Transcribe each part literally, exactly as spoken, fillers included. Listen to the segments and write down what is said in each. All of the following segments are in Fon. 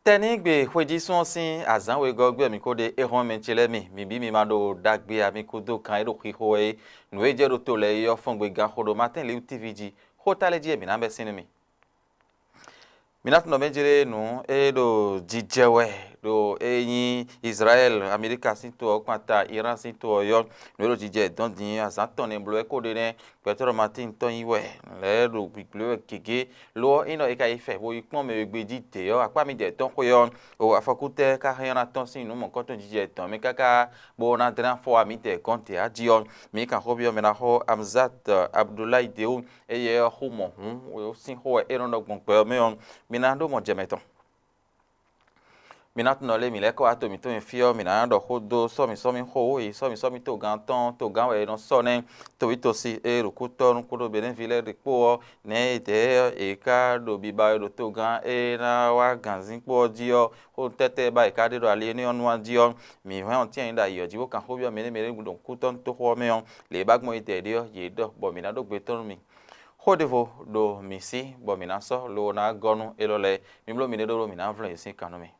Tɛnígbe xwéjísún ɔ́ sín azǎn wegɔ́ gbe mǐ ko ɖe é hɔn mɛ ce lɛ́ɛ mi, mǐ bǐ mi ma ɖo ɖagbe ami kúdó kan e ɖo xixo wɛ é. Nǔ e jɛ ɖo to lɛ́ɛ é ɔ́ fɔ́n gbe gan xo ɖo Matin Live T V jí. Xó ta lɛ́ɛ jí wɛ mǐ ná bɛ́ sín nú mi. Mǐ ná tunɔ mɛ jlé nǔ e ɖo jijɛ wɛ ɖo e nyí Izlayɛ́li, Amelíka sín to ɔ́ kpán ta Irán sín to ɔ́ yɔ́. Nǔ e ɖo jijɛ dɔn din azǎn tɔn nɛ́ bló wɛ kó ɖe nɛ́. Gbɛtɔ́ ɖɔ Matín tɔn nyi wɛ, lɛ̌ ɖo gbǐgbló wɛ gěgé. Lo ɔ́, é nɔ é ka yi fɛ bó yi kpɔ́n mɛ e gbe jí dě ɔ́, akpá midɛɛ tɔn xwe ɔ́, o afɔkútɛ́ ka hɛn ɔ́ ná tɔ́n sín nǔ mɔ̌kɔ́tɔn jijɛ tɔn mɛ káká bó ná dlɛ́n afɔ wá midɛɛ gɔ́n dě a jí ɔ́, mǐ kan xó byɔ́ mɛ ná xó Amzat Abdulayi Dewu, éyɛ́ ɔ́ xú mɔ̌ hǔn sín xó wɛ é nɔ ɖɔ gbɔn gbɛ ɔ́ mɛ ɔ́, mi ná ɖó mɔ jɛ mɛ tɔn. Mi ná tunɔ lé mǐ lɛ́ kɔ wá to mǐtɔn e fí ɔ́, mǐ ná ɖɔ xó dó sɔ́mǐ sɔ́mǐ xó e sɔ́mǐ sɔ́mǐ togán tɔn togán wɛ è nɔ sɔ́ nɛ́. Toví tosi e ɖo kútɔ́ nú kúɖó Benɛ́ví lɛ́ɛ ɖe kpó ɔ́, nɛ̌ e dɛ̌ è ka ɖo biba wɛ ɖo togán e ná wá gǎnzín kpó ɔ́ jí ɔ́, xó tɛ́tɛ́ ba è ka ɖe ɖo ali énɛ́ ɔ́ nu ɔ́ jí ɔ́, mǐ hɛn ɔ́ tɛ́ntin ɖo ayǐ ɔ́ jí bó kan xó byɔ́ mɛ ɖé mɛ ɖé ɖo kútɔ́ nú toxo ɔ́ mɛ ɔ́, lě e ba gbɔn é dɛ ɖe ɔ́, yě ɖɔ bɔ mǐ ná ɖó gbe tɔn nú mi. Xó ɖěvo ɖo mǐ sí bɔ mǐ ná sɔ́ lobo ná gɔ́ nú élɔ́ lɛ́ɛ. Mi bló miɖée ɖó mǐ ná vlɔ́n yě sín kan nú mi.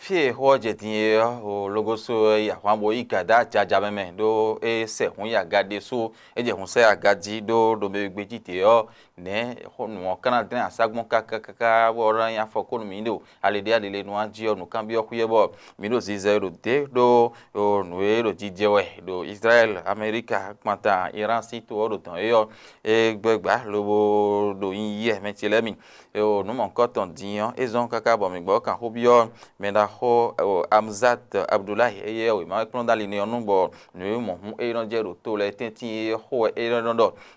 Fí e xó ɔ́ jɛ din é ɔ́, o logoso e yi ahwan bo yi gǎn dó ajaja mɛ mɛ, ɖó é sɛ hǔn yi aga ɖésú, é jɛ hǔn sɛ aga jí, ɖó ɖo mɛ e gbe jí te ɔ́, nɛ̌ nǔ ɔ́ ka ná dlɛ́n asá gbɔn káká káká bɔ é ná nyí afɔkónu mǐ ɖo ali ɖé ali lě nu ɔ́ jí ɔ́, nǔkanbyɔ́ xwíyɛ́ bɔ mǐ ɖo zizɛ ɖo dě ɖó nǔ e ɖo jijɛ wɛ ɖo Izlayɛ́li, Amɛlíka kpanta Irán sín to ɔ́ ɖo dɔ̌n é ɔ́, é gbɛ́ gbǎ lobo ɖo nyi yɛ mɛ ce lɛ́ɛ mi. Nǔ mɔ̌hunkɔtɔn din ɔ́, é zɔ́n káká bɔ mǐ gbɔ kan xó byɔ́ mɛ ɖaxó Amzat Abdulayi, éyɛ́ wěma e kplɔ́n dó ali n'i ɔ́ nu bɔ nǔ e mɔ̌ hún é nɔ jɛ ɖo to lɛ́ɛ tɛ́ntin é xó wɛ é nɔ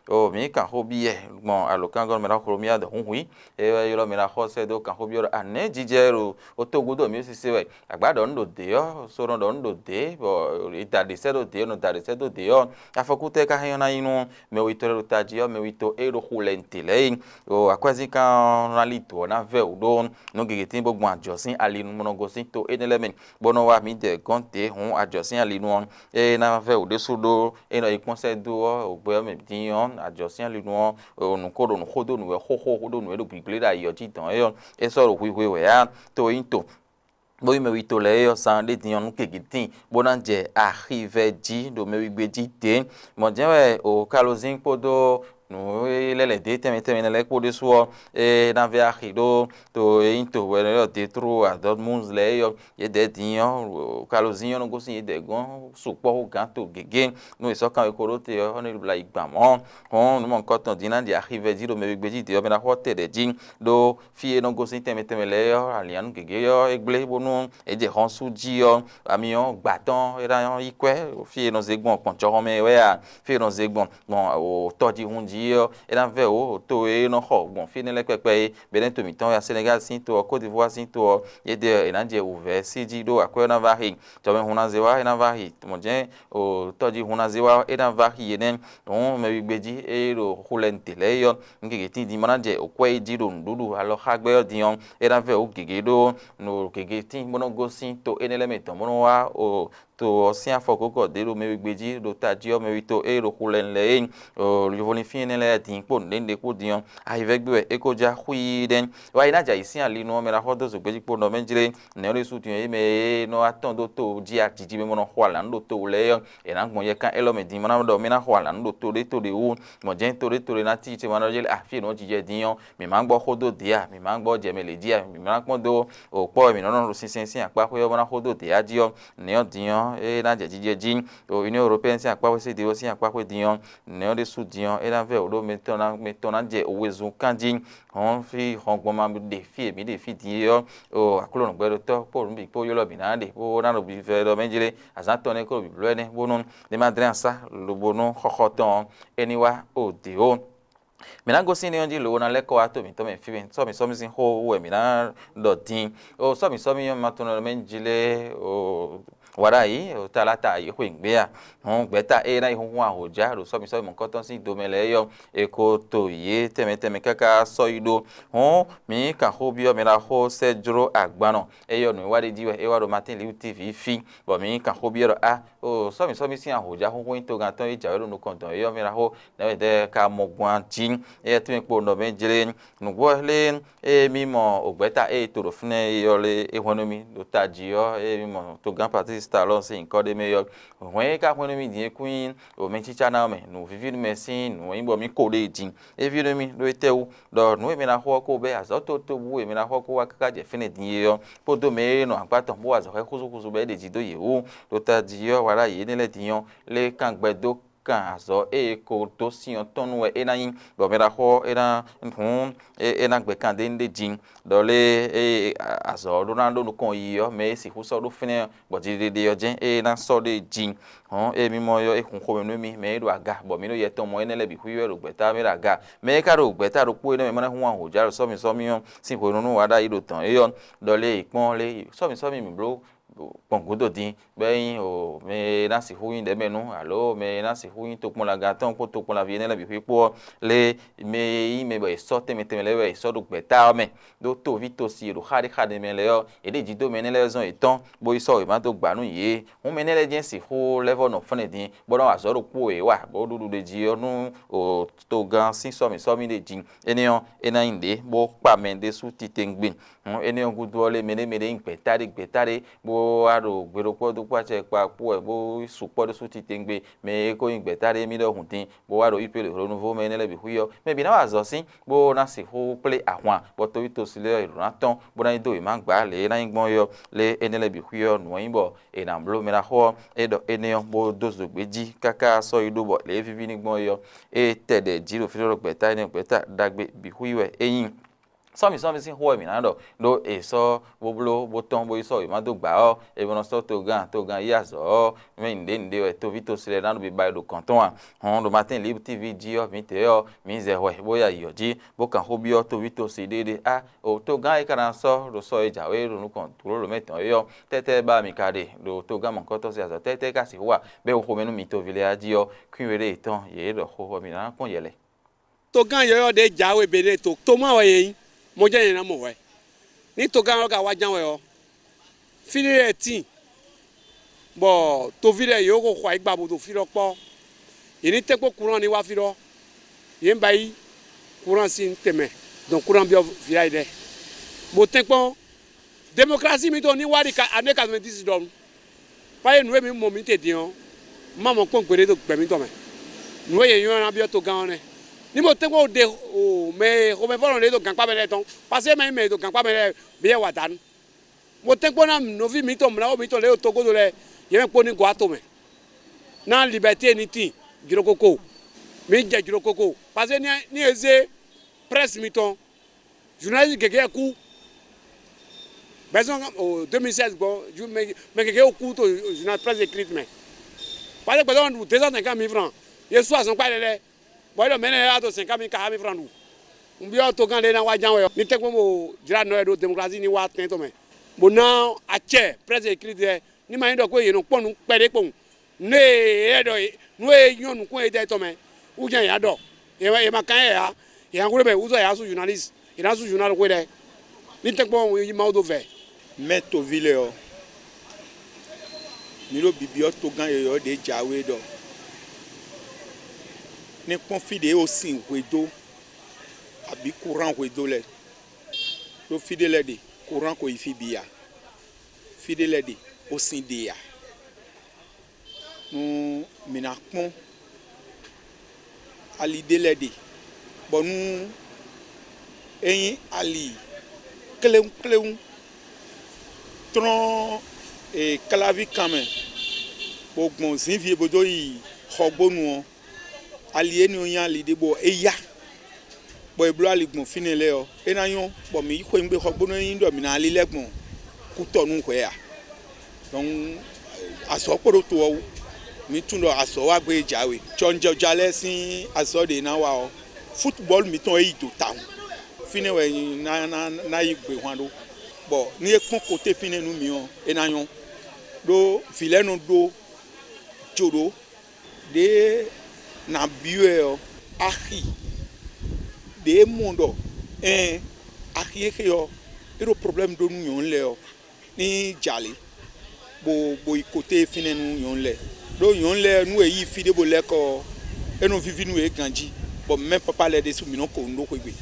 ɖɔ. Mǐ kan xó byɔ́ gbɔn alǒkangɔ́ mɛ ɖaxó mì adɔ húnhwí, é wɛ ylɔ́ mɛ ɖaxó sɛ́ dó kan xó byɔ́ ɖɔ anɛ̌ jijɛ ɖo togun dó mǐ sise wɛ. Agbǎ ɖɔ nǔ ɖo dě ɔ́, so nɔ ɖɔ nǔ ɖo dě, bɔ è da ɖě sɛ́ ɖó dě, è nɔ da ɖě sɛ́ dó dě ɔ́, afɔkútɛ́ ka hɛn ɔ́ ná nyí nú mɛ wetɔ́ lɛ́ɛ ɖo tají ɔ́, mɛ wetɔ́ e ɖo xu lɛ́ɛ nyi te lɛ́ɛ é. Ɖo akwɛ́zínkan ɔ́ ná lí dǒ ɔ́ ná vɛ wǔ ɖó nǔ gěgé tín bó gbɔn ajɔ̌ sín ali nu bó nɔ gosín to énɛ́ lɛ́ɛ mɛ, bó nɔ́ wá mǐdɛɛ gɔ́n dě hǔn ajɔ̌ sín ali nu ɔ́, é ná vɛ wǔ ɖésú ɖó é nɔ yi kpɔ́n sɛ́ dó ɔ́, wǒgbɛ́ ɔ́ mɛ dín ɔ́, ajɔ̌ sín ali nu ɔ́, nǔ ko ɖo nǔ xó dó nǔ wɛ xóxó ɖó nǔ e ɖo gbǐgblé ɖo ayǐ ɔ́ jí dɔ̌n é ɔ́, é sɔ́ ɖo hwihwe wɛ ǎ. To e nyí to bó nyí mɛ witó lɛ́ɛ é ɔ́, zan ɖé din ɔ́, nú kegǐtín bó ná jɛ axivɛ jí ɖo mɛ wigbe jí dě. Mɔ̌ jɛ́n wɛ o kalozín kpódó nǔ e lɛ́ lɛ̌ dó tɛnmɛ tɛnmɛ lɛ́ɛ kpó ɖésú ɔ́, é ná vɛ́ axi ɖó to e nyí to wɛ ɔ́, Détroit, Dortmund lɛ́ɛ é ɔ́, yědɛɛ din ɔ́, kalozín ɔ́ nɔ gosín yědɛɛ gɔ́n sukpɔ́ hú gǎn to gěgé. Nú è sɔ́ kanwekó ɖó te ɔ́, é nɔ bló ayi gbǎn mɔ̌. Hɔn nǔ mɔ̌hunkɔtɔn din ná ɖi axivɛ jí ɖo mɛ wigbe jí dě ɔ́, mɛ ná xɔ tɛ ɖɛ̌ jí ɖó fí e nɔ gosín tɛnmɛ tɛnmɛ lɛ́ɛ ɔ́, alǐannu gěgé ɔ́ é gblé bónú é jɛ hɔn sú jí ɔ́, ami ɔ́ gbǎ tɔn é ná nyɔ́ yi kwɛ́ fí e nɔ zé gbɔn gbɔn jɔhɔn mɛ wɛ a, fí e nɔ zé gbɔn gbɔn tɔjíhún jí ɔ́, é ná vɛ wǒ to e é nɔ xɔ gbɔn fí énɛ́ lɛ́ɛ kpɛkpɛ é, Benɛ́ to mǐtɔn wɛ, Senegal sín to ɔ́, Côte d'Ivoire sín to ɔ́, yědɛɛ è nǎ jɛ wǔvɛ́ sí jí ɖó akwɛ́ ɔ́ ná vá xi, jɔmɛhun ná zé wá é ná vá xi, mɔ̌ jɛ́n tɔjíhún ná zé wá é ná vá xi yě nɛ́. Hǔn mɛ wigbe jí é ɖo xu lɛ́ɛ nu te lɛ́ɛ é ɔ́, nǔ gěgé tíin din ma ná jɛ òkwɛ́ yi jí ɖo nǔɖuɖu alɔxágbɛ́ ɔ́ din ɔ́, é ná vɛ wǔ gěgé ɖó nǔ gěgé tíin bó nɔ́ gosín to énɛ́ lɛ́ɛ mɛ tɔn bó nɔ́ wá o to ɔ́ sín afɔ gǒgɔ́ ɖě ɖo mɛ wigbe jí ɖo tají ɔ́, mɛ witó e ɖo xu lɛ́ɛ lɛ́ɛ é, o yovolínfín énɛ́ lɛ́ɛ din kpó nǔɖé nǔɖé kpó din ɔ́, ayǐvɛ́gbé wɛ é ko já xwíí ɖɛ́. Wá yi ná jɛ ayǐ sín ali nu ɔ́, mɛ ná xɔ dó zǒgbéjí kpó nɔ mɛ jlé nɛ̌ ɖésú din ɔ́, é mɛ e nɔ wá tɔ́n dó to jí ajiji mɛ bó nɔ xo alǎ nú ɖo to lɛ́ɛ ɔ́, è nǎ gbɔn yɛ kán élɔ́ mɛ din, ma ná ɖɔ mì ná xo alǎ nú ɖo to ɖé to ɖé wú. Mɔ̌ jɛ́n to ɖé to ɖé ná cí ce ma ɖɔ jɛ afí e nɔ jijɛ din ɔ́, mǐ ma gbɔ xó dó dě a, mǐ ma gbɔ jɛ mɛ lě jí a, mǐ ma kpɔ́n dó o kpɔ́ e mǐ nɔ nɔ ɖo sinsɛn sín akpá xwé ɔ́ bó ná xó dó dě a jí ɔ́, nɛ̌ ɔ́ din ɔ́, é ná jɛ jijɛ jí. O Union Européenne sín akpá xwé, C D A O sín akpá xwé din ɔ́, nɛ̌ ɔ́ ɖésú din ɔ́, é ná vɛ wǒ ɖó mɛ tɔn ná mɛ tɔn ná jɛ wezun kán jí. Hɔn fí hɔngbɔn ma ɖe fí e mǐ ɖe fí din é ɔ́, o Aklúnɔ gbɛɖotɔ́ kpó nǔ bǐ kpó ylɔ́ mǐ ná ɖe bó ná ɖo vivɛ ɖɔ mɛ jlé azǎn tɔn nɛ́ kó ɖo bǐblɔ́ ɛnɛ́ bónú ní ma dlɛ́n asá lobo nú xɔxɔ tɔn ɔ́, é ní wá o dě ó. Mǐ ná gosín ní ɔ́ jí lǒ ná lɛ́ kɔ wá to mǐtɔn mɛ fí mɛ. Sɔ́mǐ sɔ́mí sín xó wɛ mǐ ná ɖɔ din. O sɔ́mǐ sɔ́mí ɔ́, ma tunɔ mɛ jí lé o. Wa ɖ'ayǐ o, taláta yě xweyǐgbe a? Hɔn gbɛ̌ta ée ná yi hunhun ahǒjá ɖo sɔ́mǐ sɔ́mí mɔ̌kɔtɔn sín domɛ lɛ́ɛ é ɔ́, è ko to yě tɛnmɛ tɛnmɛ káká sɔ́ yi ɖó. Hɔn mǐ kan xó byɔ́ mɛ ɖaxó sɛ́ jló agbannɔ, é yɔ nǔ e wa ɖ'é jí wɛ é wá ɖo Martin Liu T V fí, bɔ mǐ kan xó byɔ́ ɖɔ a, o sɔ́mǐ sɔ́mí sín ahǒjá xúnxún nyí togán tɔn e jǎwe ɖo nukɔn dɔn é ɔ́, mɛ ɖaxó nɛ̌ wɛ dɛ́ ka mɔ gbɔn jí? Éyɛ́ tɛ́nmɛ kpo nɔ mɛ jlé. Nǔgbó lé ée mì mɔ ògbɛ́ta ée to ɖo fínɛ́ é ɔ́ lé é hwɛ́n nú mì ɖo tají ɔ́, ée mì mɔ togán Patrice Talon sín nyǐkɔ ɖé mɛ ɔ́, hwɛ̌n e ka hwɛ́n nú mì din é kún nyí omɛcícá ná ɔ́ mɛ, nǔvíví nú mɛ sín nǔ e nyí bɔ mì ko ɖe din. É ví nú mì ɖó étɛ́wú ɖɔ nǔ e mɛ ná xo ɔ́ ko bɛ́ azɔ̌ totobu e mɛ ná xo ɔ́ ko wá káká jɛ fínɛ́ din é ɔ́, kpódó mɛ e nɔ akpá tɔn bó wa azɔ̌ xɛ xúzúxúzú bɔ é ɖeji dó yě wú ɖo tají ɔ́, wala yě énɛ́ lɛ́ɛ din ɔ́, lé kan gbɛ dó kan azɔ̌ e è ko dó sin ɔ́ tɔn nú wɛ é ná nyí, bɔ mɛ ɖaxó ɔ́ é ná hǔn é ná gbɛ kan dó émí ɖé din. Ɖɔ lé ée azɔ̌ ɔ́ ɖó ná ɖó nukɔn yiyi ɔ́, mɛ e sixú sɔ́ ɖó fínɛ́ ɔ́, bɔ jiɖiɖe ɔ́ jɛ́n é ná sɔ́ ɖó e din. Hɔn ée mì mɔ ɔ́, é hun xomɛ nú mì, mɛ e ɖo aga, bɔ mǐ ɖo yɛ tɔn mɔ énɛ́ lɛ́ɛ bǐ xwíwɛ́ ɖo gbɛ̌ta mɛ ɖo aga. Mɛ e ka ɖo gbɛ̌ta ɖokpó énɛ́ mɛ ma ná hun ahǒjá ɖo sɔ́ mì sɔ́ mì ɔ́ sín hwenu nú wa ɖ'ayǐ ɖo tɔn é ɔ́, ɖɔ lé è kpɔ́n lé sɔ́ mì sɔ́ mì mǐ bló gbɔn gǔdo din, bɔ é nyí o mɛ e ná sixú nyí ɖɛ̌mɛnú alo mɛ e ná sixú nyí tokpɔnlagan tɔn kpó tokpɔnlaví énɛ́ lɛ́ɛ bǐ xwí kpó ɔ́, lé mɛ e nyí mɛ bɔ è sɔ́ tɛnmɛ tɛnmɛ lɛ́ɛ wɛ è sɔ́ ɖo gbɛ̌ta ɔ́ mɛ, ɖó toví tosi e ɖo xá ɖé xá ɖé mɛ lɛ́ɛ ɔ́, è ɖě jí dó mɛ énɛ́ lɛ́ɛ zɔn yětɔn, bó yi sɔ́ wěma dó gbǎ nú yě. Hǔn mɛ énɛ́ lɛ́ɛ jɛ́n sixú lɛ́ vɔ́ nɔ fɔ́nɛ din, bó ná wa azɔ̌ ɖokpó e è wa bó ɖu ɖuɖe jí ɔ́ nú o togán sín sɔ́mǐ sɔ́mǐ ɖé jí. Énɛ́ ɔ́, é ná nyí nǔɖé bó kpa mɛ ɖésú titewungbe. Hǔn énɛ́ ɔ́ gúdo ɔ́ lé mɛɖé mɛɖé nyí gbɛ̌ta ɖé gbɛ̌ta ɖé, bó wá ɖo gbe ɖokpó ɔ́ dó kpó acɛ kpa kpó wɛ bó yi sukpɔ́ ɖésú titewungbe, mɛ e ko nyí gbɛ̌ta ɖé émí ɖɔhun din, bó wá ɖo Ípélé Hlonúvú mɛ énɛ́ lɛ́ɛ bǐ xwí ɔ́, mɛ bǐ ná wa azɔ̌ sín, bó ná sixú kplé ahwan, bɔ toví tosi lɛ́ɛ ɔ́, è ɖǒ ná tɔ́n, bó ná yi dó wěma gbǎ lě e ná nyí gbɔn é ɔ́, lě énɛ́ lɛ́ɛ bǐ xwí ɔ́, nǔ ɔ́ nyí bɔ è nǎ bló mɛ ná xo ɔ́, é ɖɔ énɛ́ ɔ́, bó dó zǒgbé jí káká sɔ́ yi ɖó bɔ lě e víví n'i gbɔn é ɔ́, é tɛ ɖɛ jí ɖo fí ɖɔ gbɛ̌ta énɛ́ gbɛ̌ta ɖagbe bǐ xwí wɛ é nyí. Sɔ́mǐ sɔ́mǐ sín xó wɛ mǐ ná ɖɔ, ɖó è sɔ́ bó bló bó tɔ́n bó yi sɔ́ wěma dó gbǎ ɔ́, è nɔ sɔ́ togán togán yí azɔ̌ ɔ́, mɛ nǔɖé nǔɖé wɛ toví tosi lɛ́ɛ ná ɖo biba e ɖo gɔ̌n tɔn a? Hɔn ɖo Martin Libre T V jí ɔ́, mǐtɛɛ ɔ́, mǐ zɛ hwɛ bó yi ayǐ ɔ́ jí, bó kan xó byɔ́ toví tosi ɖéeɖé a, o togán e ka ná sɔ́ ɖo sɔ́ e jǎwe ɖo nukɔn tlóló mɛ tɔn é ɔ́, tɛ́tɛ́ ba mǐ ka ɖe ɖo togán mɔ̌hunkɔtɔn sín azɔ̌ tɛ́tɛ́ ka sixú wa, bɔ é xo xomɛ nú mi toví lɛ́ɛ a jí ɔ́, kwín we ɖé yětɔn yě ɖɔ xó bɔ mǐ ná kpɔ́n yɛ lɛ́ɛ. Togán yɔ̌yɔ́ ɖě jǎwe Beɖée to tomá wɛ yě nyí, mɔjɛ́ nyɛ ná mɔ hwɛ̌. Ní togán ɔ́ ka wá ján wɛ ɔ́, fí ɖé lɛ́ɛ tíin, bɔ toví lɛ́ɛ yě xo xɔ ayǐ gba bó ɖo fí ɖɔ kpɔ́. Yě ní tɛ́nkpɔ́n kuran ní wá fí ɖɔ, yě ní ba yí kuran sín tɛnmɛ dɔn kuran byɔ́ vǐ lɛ́ɛ ɖɛ́, bó tɛ́nkpɔ́n. Democrasie mitɔn ní wá ɖi ka année quatre-vingt-dix ɖɔhun. Payé nǔ e mǐ mɔ mǐ te din ɔ́, má mɔ kpɔ́n gbeɖé ɖo gbɛ mǐtɔn mɛ. Nǔ e yě nywɛ́ ná byɔ́ togán ɔ́ nɛ́. Ní mo tɛ́nkpɔ́n ɖe o mɛ e xomɛfɔ́nɔ ɖě ɖo gankpá mɛ lɛ́ɛ tɔn, paseke é ma nyí mɛ e ɖo gankpá mɛ lɛ́ɛ bǐ wɛ wa dǎ nu. Mo tɛ́nkpɔ́n ná nɔví mǐtɔn mlɔ́wo mǐtɔn lě ɖo togodo lɛ́ɛ, yě mɛ kpó ní gɔ́ ato mɛ. Ná libɛ́té ní tíin jlokoko. Mǐ jɛ jlokoko. Paseke ní ní e zé prɛ́si mitɔn, journaliste gěgé lɛ́ɛ kú. Bɛ́sɔn o deux mille seize gbɔn, mɛ gěgé kú to journal presse écrite mɛ. Paseke gbɛtɔ́ nɔ ɖu deux cent cinquante mille francs, yě sú azɔn kpá lɛ́ɛ lɛ́ɛ, bɔ é ɖɔ mɛ énɛ́ lɛ́ɛ wá dó cinquante mille, quarante mille francs ɖu. Un byɔ́ togán ɖé ná wá ján wɛ ɔ́, ní tɛ́nkpɔ́n mo jlá nɔ e ɖo démocrasie ní wá tɛn tɔn mɛ, bó ná acɛ presse écrite lɛ́ɛ, ní ma nyí ɖɔ kó yě nɔ kpɔ́n nǔ kpɛɖé kpowun. Nǔ e é ɖɔ nǔ e nyɔ́ nukún e dɛ tɔn mɛ, wú jɛ́n yě ɖɔ. Yě ma kán yɛ ǎ. Yě ná hwlé mɛ wúzɔ yě ná sú journaliste, yě ná sú journal xwé ɖɛ. Ní tɛ́nkpɔ́n yi Mawu dó vɛ. Mɛ toví lɛ́ɛ ɔ́, mi ɖo bibyɔ́ togán yɔ̌yɔ́ ɖě jǎwe ɖɔ ní kpɔ́n fí ɖě e sin hwedó, abǐ kuran hwedó lɛ́ɛ. Ɖó fí ɖé lɛ́ɛ ɖe, kuran ko yi fí bǐ ǎ. Fí ɖé lɛ́ɛ ɖe, osin ɖe ǎ. Nú mǐ ná kpɔ́n ali ɖé lɛ́ɛ ɖe, bɔ nú é nyí ali kléwúnkléwún tlɔ́n e kláví kan mɛ, bó gbɔn zǐnví e bó dó yi xɔgbónu ɔ́, ali énɛ́ ɔ́ nyí ali ɖé bɔ é yá, bɔ è bló ali gbɔn fínɛ́ lɛ́ɛ ɔ́, é ná nyɔ́, bɔ mǐ yi xweyǐgbe xɔgbónu e nyí ɖɔ mǐ ná ali lɛ́ɛ gbɔn kútɔnú hwɛ̌ ǎ. Donc azɔ̌ kpo ɖó to ɔ́ wú, mǐ tunwun ɖɔ azɔ̌ wa gbé e jǎwe. Jɔnjɔja lɛ́ɛ sín azɔ̌ ɖě ná wa ɔ́, Futubɔlu mǐtɔn e yi do tawun. Fínɛ́ wɛ ná ná ná yi gbehwan ɖó, bɔ nú é kpɔ́n koté fínɛ́ nú mǐ ɔ́, é ná nyɔ́. Ɖó vǐ lɛ́ɛ nɔ ɖó jo ɖó ɖěe nǎ byɔ́ ɛ ɔ́, axi ɖě mɔ ɖɔ ɛn axi e xe ɔ́, é ɖo problème ɖó nú nyɔ̌nu lɛ́ɛ ɔ́, ní jalě, bó bó yi koté fínɛ́ nú nyɔ̌nu lɛ́ɛ. Ɖó nyɔ̌nu lɛ́ɛ nú è yi fí ɖé bó lɛ́ kɔ ɔ́, é nɔ víví nú yě ganjí, bɔ mɛ papa lɛ́ɛ ɖésú mǐ nɔ ko nǔ ɖó xwegbe.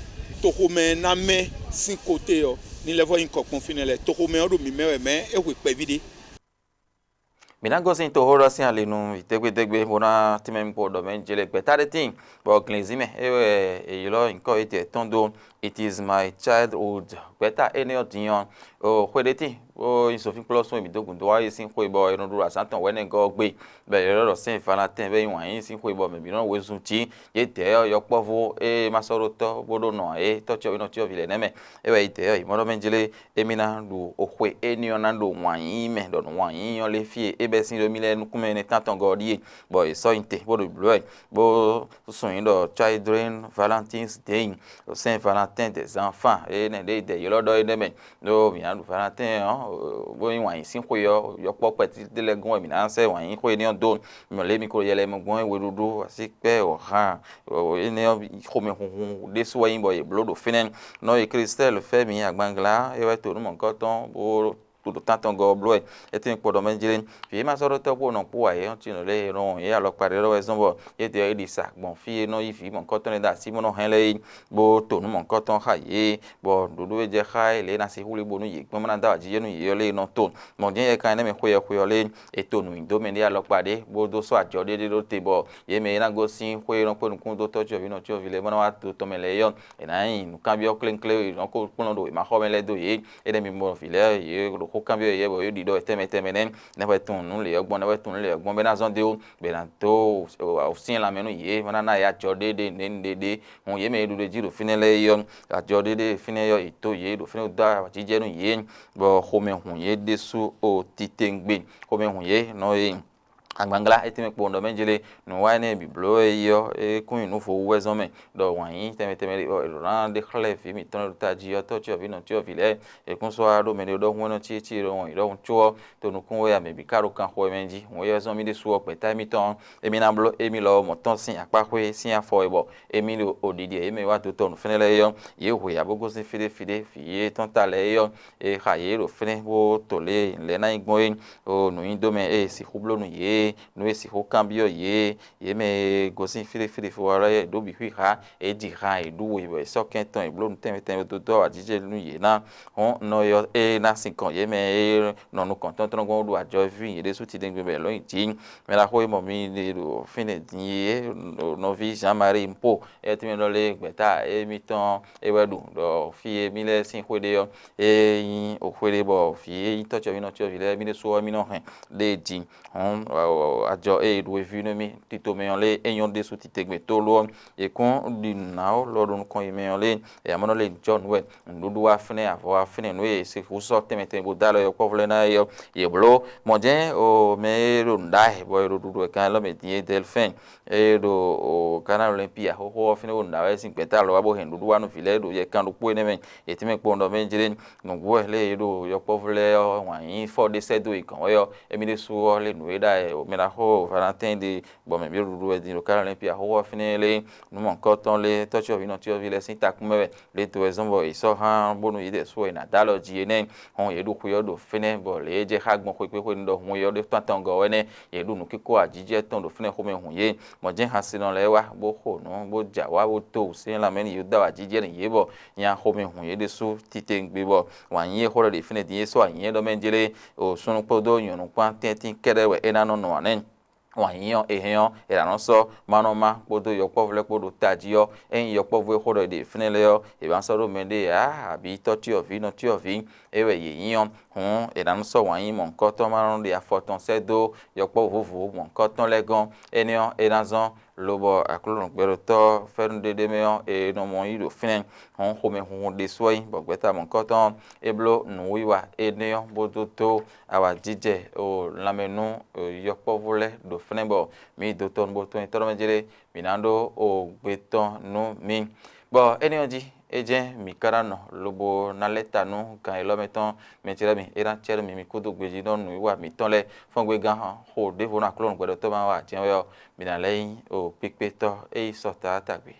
Toxomɛ ná mɛ sín koté ɔ́, ní lɛ́ vɔ́ nyí kɔ kpɔ́n fínɛ́ lɛ́ɛ. Toxomɛ ɔ́ ɖo mǐ mɛ wɛ, mɛ̌ é hwe kpɛví ɖé. Mǐ ná gosín toxóɖɔ sín ali nú vǐ dégbédégbé bó ná tínmɛ mì kpo ɖɔ mɛ jlé gbɛ̌ta ɖé tíin, bɔ glǐnzin mɛ é wɛ è ylɔ́ nyǐkɔ étɛ́ tɔn dó. It is my childhood. Gbɛ̌ta énɛ́ ɔ́ din ɔ́, o xwe ɖé tíin bó nyí zɔnfínkplɔ́sún e mǐ dó gǔdo wá é sín xwe bɔ è nɔ ɖu azǎn tɔn wɛ̌nɛgɔ́ ɔ́ gbe, bɔ è ylɔ́ ɖɔ Sɛ́n Valantín bɔ é nyí wǎn yíyí sín xwe bɔ mɛ bǐ nɔ wezun jí. Yědɛɛ ɔ́, yɔkpɔ́vú e ma sɔ́ ɖó tɔ́ bó ɖó nɔ ǎ é, tɔ́ cyɔ́vǐ nɔ cyɔ́vǐ lɛ́ɛ nɛ́ mɛ, é wɛ yí dɛ̌ ɔ́, yě mɔ ɖɔ mɛ jlé émí ná ɖu xwe énɛ́ ɔ́ ná ɖo wǎn yíyí mɛ, ɖɔ nǔ wǎn yíyí ɔ́ lé fí e é bɛ́ sín ɖó mì lɛ́ɛ nukúnmɛ énɛ́ tántɔngɔ́ ɔ́ ɖíe, bɔ è sɔ́ nyi te bó ɖo blǒ wɛ, bó sun nyǐ ɖɔ Children Valentine's Day, Saint Valentin des enfants, énɛ́ ɖě dɛ ylɔ́ ɖɔ énɛ́ mɛ, ɖó mǐ ná ɖu Valentin ɔ́, bó nyí wǎn yíyí sín xwe ɔ́, yɔkpɔ́ kpɛtítí lɛ́ɛ gɔ́n wɛ mǐ ná sɛ́ wǎn yíyí xwe énɛ́ ɔ́ dó. Mɔ lě mi ko yɛ lɛ́ɛ mɔ gbɔn é, weɖúɖú, asíkpɛ́, wǎhan, énɛ́ ɔ́ xomɛhunhun ɖésú wɛ nyí bɔ yě bló ɖo fínɛ́. Nɔ e Klistɛ́l fɛ́ mǐ agbanglá é wɛ to nǔ mɔ̌hunkɔtɔn bó ɖo tántɔngɔ́ ɔ́ bló wɛ. Étɛ́n kpo ɖɔ mɛ jlé? Vǐ e ma sɔ́ ɖó tɔ́ kpó nɔ kpó ǎ é ɔ́, tinɔ lɛ́ɛ e nɔ wɔn yě alɔkpa ɖé lɔ wɛ zɔ́n bɔ yědɛɛ é ɖi sa gbɔn fí e nɔ yí vǐ mɔ̌hunkɔtɔn lɛ́ɛ ɖo así bó nɔ hɛn lɛ́ɛ é, bó to nǔ mɔ̌hunkɔtɔn xá yě, bɔ nǔɖuɖu e jɛ xá é lě e è nǎ sixú lí bónú yě gbɔn bó ná dó awǎjijɛ nú yě ɔ́ lě e nɔ to. Mɔ̌ jɛ́n yɛ kan énɛ́ mɛ xweyɔ́xweyɔ́ lé è to nǔnyiɖomɛ ɖé alɔkpa ɖé, bó dó sɔ́ ajɔ ɖé ɖé ɖó te bɔ yě mɛ e ná gosín xwé e nɔ kpé nukún dó tɔ́ cyɔvǐ nɔ cyɔvǐ lɛ́ɛ bó ná wá to tɔn mɛ lɛ́ɛ é ɔ́, è nǎ nyi nǔkanbyɔ́ klénklé e è nɔ ko kplɔ́n ɖo wěmaxɔmɛ lɛ́ɛ dó yě. Énɛ́ mi mɔ vǐ lɛ́ɛ yě ɖo xó kanbyɔ́ yě bɔ yě ɖiɖɔ tɛnmɛ tɛnmɛ nɛ́, nɛ́ hwɛ tunwun nǔ lě ɔ́ gbɔn, nɛ́ hwɛ tunwun nǔ lě ɔ́ gbɔn bɔ é ná zɔ́n dó bɔ è nǎ dó awǔsyɛ́n lanmɛ nú yě, bó ná ná yě ajɔ ɖé ɖé nɛ̌ ɖé ɖé. Hɔn yě mɛ e ɖu ɖ'é jí ɖo fínɛ́ lɛ́ɛ é ɔ́, ajɔ ɖé ɖé fínɛ́ ɔ́, è dó yě ɖo fínɛ́ dó awǎjijɛ nú yě, bɔ xomɛ hun yě ɖésú o titewungbe. Xomɛ hun yě nɔ e agbanglá é tɛ́nmɛ kpowun ɖɔ mɛ jlé nǔ wa énɛ́ bǐ bló wɛ é yi ɔ́, é kún nyi nǔ vo wú wɛ zɔ́n mɛ, ɖɔ wǎn yí tɛnmɛ tɛnmɛ ɖé ɔ́, è ɖǒ ná ɖe xlɛ́ vǐ mǐtɔn e ɖo tají ɔ́, tɔ́ cyɔvǐ nɔ cyɔvǐ lɛ́ɛ. È kún sɔ́ wá ɖó mɛ ɖé ɖɔhun wɛ nɔ cí cí ɖɔhun yǐ ɖɔhun có ɔ́, to nukún wɛ a mɛ bǐ ka ɖo kanxɔ mɛ jí. Hǔn é zɔ́n mì ɖésú ɔ́, gbɛ̌ta émítɔn ɔ́, émí ná bló émí lɔ ɔ́ mɔ̌ tɔn sín akpáxwé sín afɔ e bɔ émí ɖo oɖiɖi e yě mɛ wá dó tɔn nǔ fɛ́nɛ́ lɛ́ɛ é ɔ́, yě hu yǎ bó gosín fí ɖé fí ɖé, vǐ e tɔn ta lɛ́ɛ é ɔ́, è xa yě ɖo fínɛ́ bó to lě e lɛ̌ ná nyí gbɔn é, o nǔnyiɖomɛ e è sixú bló nú yě, nǔ e sixú kanbyɔ́ yě, yě mɛ e gosín fí ɖé fí ɖé fí wá lɛ́ɛ ɖó bǐ xwíxá, è ji han è ɖú we bɔ è sɔ́ kɛn tɔn è bló nǔ tɛnmɛ tɛnmɛ dó dó awǎjijɛ nú yě ná. Hɔn nɔ ɔ́ é ná sinkɔn yě mɛ e nɔ nukɔn tɔn tɔn gbɔn ɖo ajɔví yě ɖésú titewungbe bɔ è lɔ̌ nyi jǐ. Mɛ ɖaxó e mɔ mi ɖe ɖo fínɛ́ din é, nɔví Jean Marie Mpo, é tɛ́nmɛ ɖɔ lé gbɛ̌ta émítɔn é wɛ ɖu ɖɔ fí e mí lɛ́ɛ sín xwé ɖe ɔ́, é nyí xwé ɖé bɔ vǐ e nyí tɔ́ cyɔvínɔ cyɔvǐ lɛ́ɛ mí ɖésú ɔ́ mí nɔ hɛn ɖe din. Hɔn ajɔ e è ɖu e ví nú mì tito mɛ ɔ́ lé é nyɔ́ ɖésú titewungbe tlóló ɔ́, è kún ɖi nǔ ná ɔ́ lɔ ɖo nukɔn yi mɛ ɔ́ lé, è amɔ̌ nɔ lé jɔ nǔ wɛ, nǔɖuɖu wá fínɛ́, avɔ wá fínɛ́, nǔ e è sixú sɔ́ tɛnmɛ tɛnmɛ bó dó alɔ yɔkpɔ́vú lɛ́ɛ ná é ɔ́, yě bló. Mɔ̌ jɛ́n o mɛ e ɖo nǔ ɖa wɛ bɔ è ɖo ɖuɖu wɛ kan élɔ́ mɛ din é Delfɛ́n, e ɖo Káná Olɛ́npi axóxó ɔ́ fínɛ́ ɖo nǔ ɖa wɛ sín gbɛ̌ta lɔ wá bó hɛn nǔɖuɖu wá nú vǐ lɛ́ɛ ɖo yɛ kan ɖokpó énɛ́ mɛ. Yě tɛ́nmɛ kpowun ɖɔ mɛ jlé nǔgbó wɛ lě e è ɖo yɔkpɔ́vú lɛ́ɛ ɔ́ wǎn yí fɔ ɖé sɛ́ dó yě gɔ̌n wɛ ɔ́, émí ɖésú ɔ́ lé nǔ e ɖa wɛ mɛ ɖaxó Valentin ɖe, bɔ mɛ bǐ ɖo ɖuɖu wɛ din ɖo Káná Olɛ́npi axóxó ɔ́ fínɛ́ lé. Nǔ mɔ̌hunkɔtɔn lé tɔ́ cyɔvǐ nɔ cyɔvǐ lɛ́ɛ sín takún mɛ wɛ, lě dó wɛ zɔ́n bɔ è sɔ́ hán bónú yě ɖɛ sú wɛ è nǎ dó alɔ jí é nɛ́. Hɔn yě ɖu xwe ɔ́ ɖo fínɛ́, bɔ lě e jɛ xá gbɔn xwekpéxwenu ɖɔhun é ɔ́ ɖo tántɔngɔ́ wɛ nɛ́, yě ɖu nǔkíkó ajijɛ tɔn ɖo fínɛ́ xomɛ hun yě. Mɔ̌ jɛ́n hansinɔ lɛ́ɛ wá bó xo nǔ bó jɛ awǎ bó dó wǔsyɛ́n lanmɛ nú yě dó awǎjijɛ nú yě bɔ nya xomɛ hun yě ɖésú titewungbe bɔ wǎn yí e xó ɖɔ ɖe fínɛ́ din é sɔ́ anyǐnyɛ́ ɖɔ mɛ jlé, o súnnu kpódó nyɔ̌nu kpán tɛ́ntin kɛ́ɖɛ́ wɛ é ná nɔ nɔ ǎ nɛ́. Wǎn yíyí ɔ́, è hɛn ɔ́, è nǎ nɔ́ sɔ́ manɔma kpódó yɔkpɔ́vú lɛ́ɛ kpó ɖo tají ɔ́, ényí yɔkpɔ́vú e xó ɖɔ è ɖe fínɛ́ lɛ́ɛ ɔ́, è ma sɔ́ ɖó mɛɖée ǎ, abǐ tɔ́ cyɔvǐ nɔ cyɔvǐ é wɛ yě nyí ɔ́, hǔn è nǎ nɔ́ sɔ́ wǎn yíyí mɔ̌hunkɔtɔn ma nɔ ɖe afɔ tɔn sɛ́ dó yɔkpɔ́vú vovo mɔ̌hunkɔtɔn lɛ́ɛ gɔ́n. Énɛ́ ɔ́, é ná zɔ́n Lobɔ Aklúnɔ gbɛɖotɔ́ fɛ́nú ɖéɖé mɛ ɔ́, è nɔ mɔ yí ɖo fínɛ́. Hɔn xomɛhunhun ɖésú ɔ́ nyí bɔ gbɛ̌ta mɔ̌hunkɔtɔn ɔ́, é bló nǔwiwa énɛ́ ɔ́ bó dó dó awǎjijɛ o lanmɛ nú yɔkpɔ́vú lɛ́ɛ ɖo fínɛ́, bɔ mǐ yi dotɔ́ nú bó tɔ́n nyitɔ́ mɛ jlé, mǐ ná ɖó o gbe tɔn nú mǐ. Bɔ énɛ́ ɔ́ jí, é jɛ́n mǐ ka ná nɔ lobo ná lɛ́ ta nú gan élɔ́ mɛ tɔn mɛ ce lɛ́ɛ mi, é ná cɛ nú mǐ, mǐ kúdó gbejínɔ nǔwiwa mǐtɔn lɛ́ɛ fɔ́n gbe gán xo ɖěvo nú Aklúnɔ gbɛɖotɔ́ ma wa jɛ́n wɛ ɔ́, mǐ ná lɛ́ nyí o kpíkpétɔ́ e nyí sɔ taátagbe.